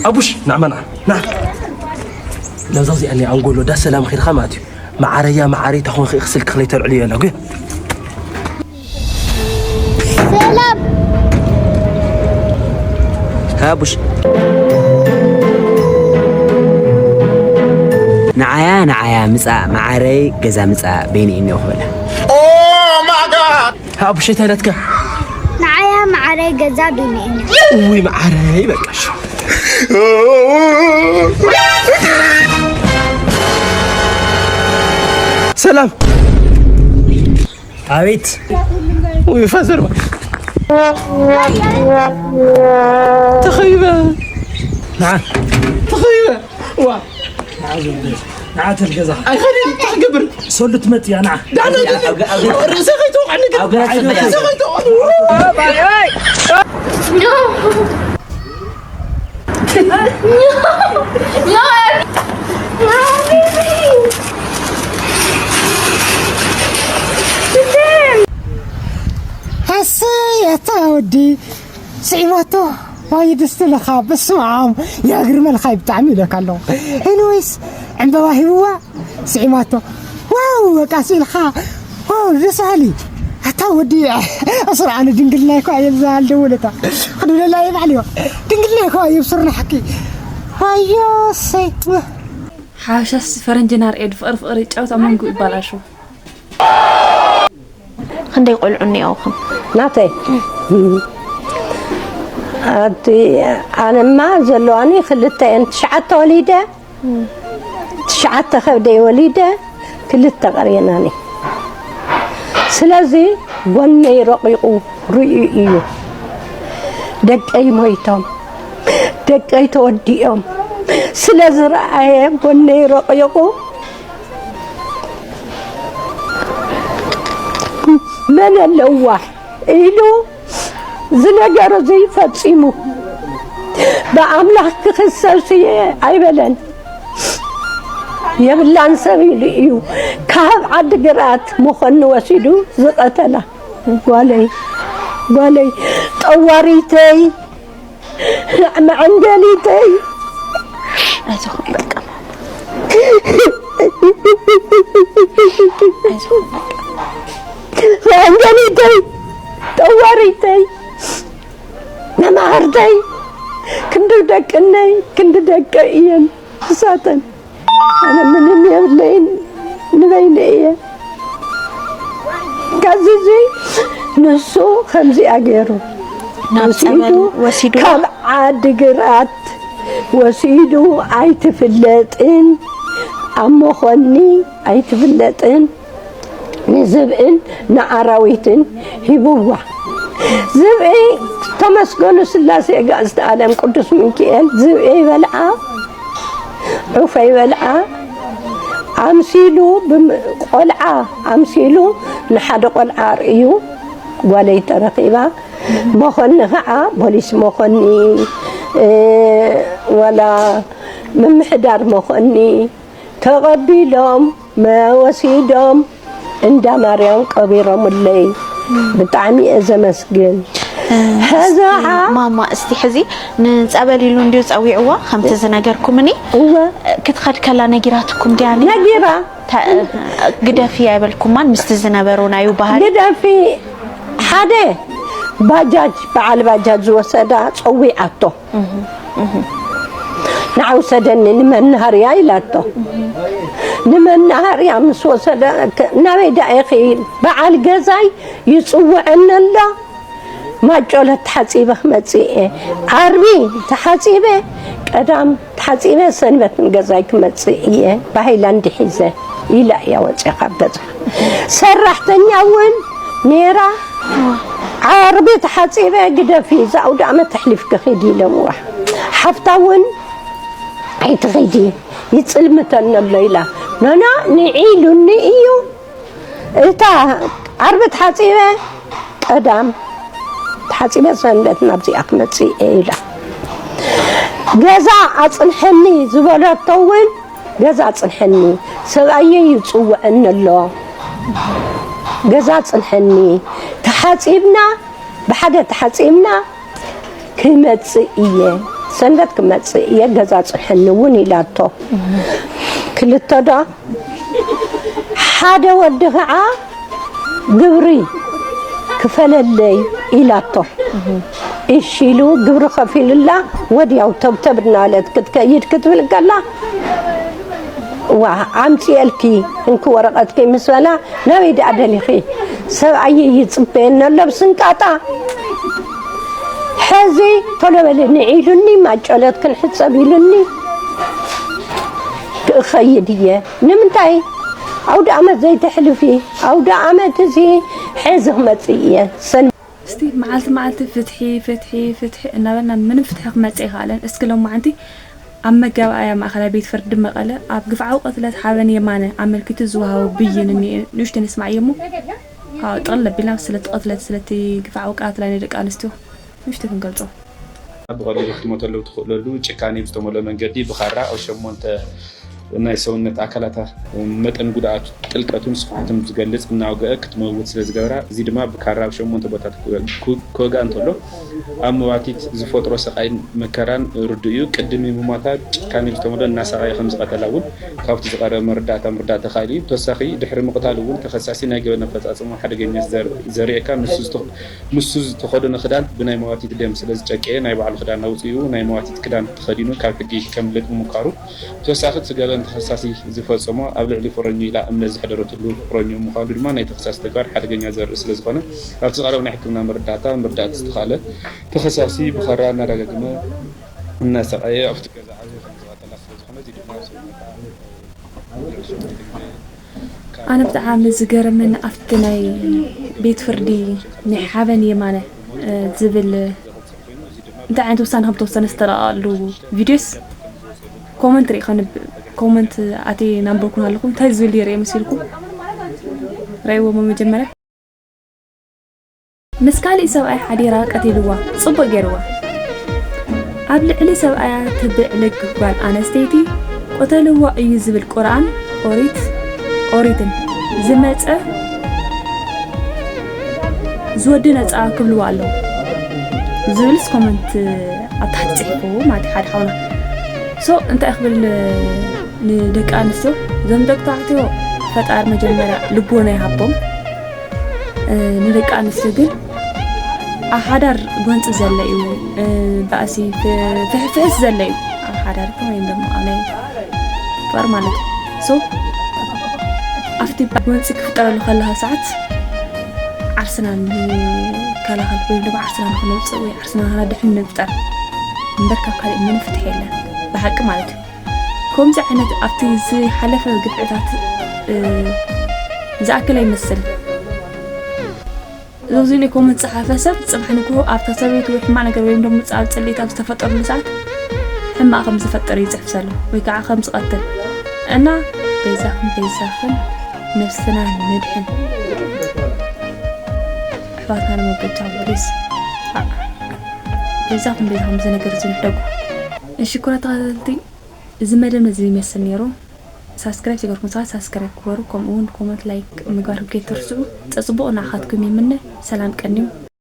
ኣቡሽ ንዓመና ና ነዛ እዚኣ ናይ ኣንጎሎ ዳ ሰላም ኺድካ ማለት እዩ። መዓረያ መዓረይ ታኾንኺ ስልኪ ክለይተልዕልዮ ኣላ ግን ሰላም ሃቡሽ ንዓያ ንዓያ ምጻእ መዓረይ ገዛ ምጻእ በይኒ እኒኦ ክበላ ሃቡሽ እንታይ ኢላትካ ንዓያ መዓረይ ገዛ በይኒ እኒኦ ውይ መዓረይ በቃሽ ሰላም ኣቤት ውይ ፋዘር ተኸይበ ንዓ ተኸይበ ዋ ንዓ ተልገዛ ኣይኸድን እንታይ ክገብር ሰሉ ትመጽእ እያ ንዓ ዳና ርእሰ ከይተወቕዐኒ ግን ርእሰ ከይተወቕዐኒ ኣሰይ ኣታ ወዲ ስዒማቶ ዋይ ደስ ትለኻ በስመ ኣብ ያግርመልኻ ብጣዕሚ ኢለካ ኣለኹ ኤኒዌይስ ዕምበባ ሂብዋ፣ ስዒማቶ። ዋው፣ በቃ ስኢልካ። ዋው፣ ደስ በሃሊ። ኣታ ወዲ፣ ኣስር ኣነ ድንግልና እኮ እየ ዝዛሃል ደወለታ። ክድውለላ እየ ባዕልዮ። ድንግልና እኮ እየ ብስርና ሓቂ። ዋዮ፣ ሰይ። ሓበሻስ ፈረንጂ ናርኤ ፍቕሪ ፍቕሪ ይጫወት ኣብ መንጎ ይባላሹ። ክንደይ ቆልዑ እኒኦኹም? ናተይ ኣቲ ኣነማ ዘለዋኒ ክልተ እየን። ትሽዓተ ወሊደ፣ ትሽዓተ ከብደይ ወሊደ፣ ክልተ ቀርየናኒ። ስለዚ ጎነይ ረቂቑ ርእዩ እዩ። ደቀይ ሞይቶም፣ ደቀይ ተወዲኦም ስለ ዝረኣየ ጎነይ ረቂቑ መን ኣለዋ ኢሉ ዝነገሮ እዚ ፈጺሙ ብኣምላኽ ክኽሰስ እየ ኣይበለን። የብላን ሰብ ኢሉ እዩ ካብ ዓዲ ግራት መኾኒ ወሲዱ ዝቐተላ። ጓለይ ጓለይ ጠዋሪተይ መዐንገሊተይ ኣይዞኹም በቃ መዐንገሊተይ ጠዋሪተይ መማህርተይ ክንዲ ደቅነይ ክንዲ ደቀ እየን ንሳተን። ኣነ ምንም የብለይን ንበይነ እየ። ከዚ እዚ ንሱ ከምዚኣ ገይሩ ናብ ወሲዱ ጸበል ወሲዱ ካብ ዓዲ ግራት ወሲዱ ኣይትፍለጥን ኣብ መኾኒ ኣይትፍለጥን ንዝብእን ንኣራዊትን ሂብዋ። ዝብኢ ተመስገኑ ስላሴ ጋእዝተ ኣለም ቅዱስ ሚካኤል ዝብኢ ይበልዓ ዑፈ ይበልዓ ኣምሲሉ ቆልዓ ኣምሲሉ ንሓደ ቆልዓ ኣርእዩ ጓለይ ተረኺባ። መኾኒ ከዓ ፖሊስ መኾኒ ዋላ ምምሕዳር መኾኒ ተቐቢሎም መወሲዶም እንዳ ማርያም ቀቢሮምለይ። ብጣዕሚ እየ ዘመስግን። ሐዚ ከዓ ማማ እስቲ ሕዚ ንፀበል ኢሉ እንዲዩ ፀዊዕዋ ከምቲ ዝነገርኩምኒ እወ ክትኸድ ከላ ነጊራትኩም ድያ? ነጊራ ግደፊ ኣይበልኩማን ምስቲ ዝነበሮ ናዩ ባህሪ ግደፊ ሓደ ባጃጅ በዓል ባጃጅ ዝወሰዳ ፀዊዓቶ ንዓ ውሰደኒ ንመናሃርያ ኢላቶ። ንመናሃርያ ምስ ወሰደ ናበይ ዳ ኢኺ በዓል ገዛይ ይፅውዐኒ ኣሎ። ማጮለት ተሓፂበ ክመፅእ እየ። ዓርቢ ተሓፂበ ቀዳም ተሓፂበ ሰንበት ንገዛይ ክመፅእ እየ ብሃይላንድ ሒዘ ኢላ እያ ወፂኣ ካብ ገዛ። ሰራሕተኛ እውን ነይራ። ዓርቢ ተሓፂበ ግደፊ እዛ ኣውደ ዓመት ተሕሊፍኪ ኺዲ ኢሎምዋ። ሓፍታ እውን ኣይትኺዲ ይፅልምተኒ ኣሎ ኢላ ኖኖ ንዒ ኢሉኒ እዩ። እታ ዓርቢ ተሓፂበ ቀዳም ተሓፂበ ሰንበት ናብዚኣ ክመፅእ እየ ኢላ። ገዛ ኣፅንሐኒ ዝበለቶ እውን ገዛ ኣፅንሐኒ ሰብኣየይ ይፅውዐኒ ኣሎ። ገዛ ኣፅንሐኒ ተሓፂብና ብሓደ ተሓፂብና ክመፅእ እየ ሰንበት ክመፅእ እየ ገዛ ፅንሐኒ እውን ኢላቶ። ክልተ ዶ ሓደ ወዲ ከዓ ግብሪ ክፈለለይ ኢላቶ። እሺ ኢሉ ግብሪ ከፊሉላ ወዲያው ተብተብ እናበለት ክትከይድ ክትብል ከላ ዋ ኣምፅኤልኪ እንኪ ወረቐትኪ ምስ በላ ናበይ ደኣ ደሊኺ ሰብኣይ ይፅበየኒ ኣሎ ብስንጣጣ። ሕዚ ቶሎ በሊ ንዒ ኢሉኒ ማጨለት ክንሕፀብ ኢሉኒ ክኸይድ እየ። ንምንታይ ኣውደ ኣመት ዘይተሕልፊ ኣውደ ኣመት እዚ ሕዚ ክመፅእ እየ ሰን እስቲ መዓልቲ መዓልቲ ፍትሒ ፍትሒ ፍትሒ እናበልና ምንም ፍትሒ ክመፅእ ኣይከኣለን። እስኪ ሎማዓንቲ ኣብ መጋባእያ ማእኸላይ ቤት ፍርዲ መቐለ ኣብ ግፍዓዊ ቅትለት ሓበን የማነ ኣመልኪቱ ዝወሃቦ ብይን እኒኤ ንእሽተይ ነስማዓዮ እሞ ጠቕልል ኣቢልና ስለቲ ቅትለት ስለቲ ግፍዓዊ ቃትላይ ናይ ደቂ ኣንስትዮ ንእሽተይ ክንገልፆ። ብቐሊሉ ክትሞተሉ ብትኽእለሉ ጭካኔ ብዝተመልኦ መንገዲ ብኻራ ኣብ ሸሞንተ ናይ ሰውነት ኣካላታ መጠን ጉድኣቱ ጥልቀቱን ስፍሓቱን ዝገልጽ እናወግአ ክትመውት ስለዝገበራ፣ እዚ ድማ ብካራ ኣብ ሸሞንተ ቦታታት ክወግኣ እንተሎ፣ ኣብ መዋቲት ዝፈጥሮ ስቓይን መከራን ርዱእ እዩ። ቅድሚ ምሟታ ጭካኔ ዝተመልኦ እናሰቓየ ከም ዝቐተላ እውን ካብቲ ዝቐረበ መረዳእታ ምርዳእ ተኻኢሉ እዩ። ብተወሳኺ ድሕሪ ምቕታሉ እውን ተኸሳሲ ናይ ገበን ኣፈፃፅማ ሓደገኛ ዘር- ዘርእየካ ንሱ ዝተ- ንሱ ዝተኸደኖ ክዳን ብናይ መዋቲት ደም ስለ ዝጨቀየ ናይ ባዕሉ ክዳን ኣውፂኡ ናይ መዋቲት ክዳን ተኸዲኑ ካብ ሕጊ ከምልጥ ምምኳሩ ብተወሳኺ እቲ ገበን ተኸሳሲ ዝፈፀሞ ኣብ ልዕሊ ፍቕረኛኡ ኢላ እምነት ዘሕደረትሉ ፍቕረኛኡ ምዃኑ ድማ ናይ ተኸሳሲ ተግባር ሓደገኛ ዘርኢ ስለ ዝኾነ ኣብቲ ዝቐረበ ናይ ሕክምና መረዳእታ ምርዳእ ዝተኻለ ተኸሳሲ ብኸራ እናደጋገመ እናሰቐየ ኣብቲ ገዛ ዓብዩ ከም ዝቐተላ ስለ ዝኾነ እዚ ድማ ኣብ ሰውነታ ኣነ ብጣዕሚ ዝገረመኒ ኣብቲ ናይ ቤት ፍርዲ ናይ ሓበን የማነ ዝብል እንታይ ዓይነት ውሳነ ከም ተወሰነ ዝተለኣሉ ቪድዮስ ኮመንት ሪኢ ከንብ ኮመንት ኣትየ እናንበብኩ ኣለኹ። እንታይ ዝብል ይርኢ መሲልኩም? ረእይዎ መጀመርያ። ምስ ካሊእ ሰብኣይ ሓዲራ ቀቲልዋ፣ ጽቡቕ ገይርዋ። ኣብ ልዕሊ ሰብኣያ ትብዕልግ ጓል ኣነስተይቲ ቅተልዋ እዩ ዝብል ቁርኣን ኦሪት ኦሪትን ዝመጸ ዝወዲ ነጻ ክብልዋ ኣለዉ ዝብልስ ኮመንት ኣብ ታሕቲ ጽሒፉ ማለት እዩ ሓደ ሓውና። So እንታይ ክብል ንደቂ ኣንስትዮ እዞም ደቂ ተባዕትዮ ፈጣሪ መጀመርያ ልቦና ይሃቦም። ንደቂ ኣንስትዮ ግን ኣብ ሓዳር ጎንፂ ዘለ እዩ፣ ባእሲ ፍሕፍሕስ ዘለ እዩ ኣብ ሓዳር ወይም ደሞ ኣብ ናይ ጦር ማለት እዩ። So ኣብቲ ጎንፂ ክፍጠረሉ ከለካ ሰዓት ዓርስና ንከላኸል ወይም ደሞ ዓርስና ንክነውፅእ ወይ ዓርስና ከነድሕን ንፍጠር እምበር ካብ ካሊእ ምንም ፍትሒ የለን ብሓቂ ማለት እዩ። ከምዚ ዓይነት ኣብቲ ዝሓለፈ ግፍዕታት ዝኣክል ኣይመስልን። እዚ ናይ ኮመንት ዝፀሓፈ ሰብ ፅባሕ ንግሆ ኣብታ ሰበይቲ ወይ ሕማቕ ነገር ወይም ደሞ ኣብ ፅልኢት ኣብ ዝተፈጠረሉ ሰዓት ሕማቕ ከም ዝፈጥር ይፅሕፍ ዘሎ ወይ ከዓ ከም ዝቐትል እና በይዛኹም በይዛኽን ነብስና ነድሕን ኣሕዋትና ንምብጃው ፕሊስ በይዛኹም በይዛኹም እዚ ነገር እዚ ንሕደጉ። እሺ ክቡራት ተኸታተልቲ እዚ መደብ ነዚ ይመስል ነይሩ። ሳብስክራይብ ዘይገርኩም ሰባት ሳብስክራይብ ክበሩ ከምኡ እውን ኮመንት ላይክ ምግባርኩም ከይትርስኡ። ፀፅቡቕ ንዓኻትኩም ይምነ። ሰላም ቀንዩ።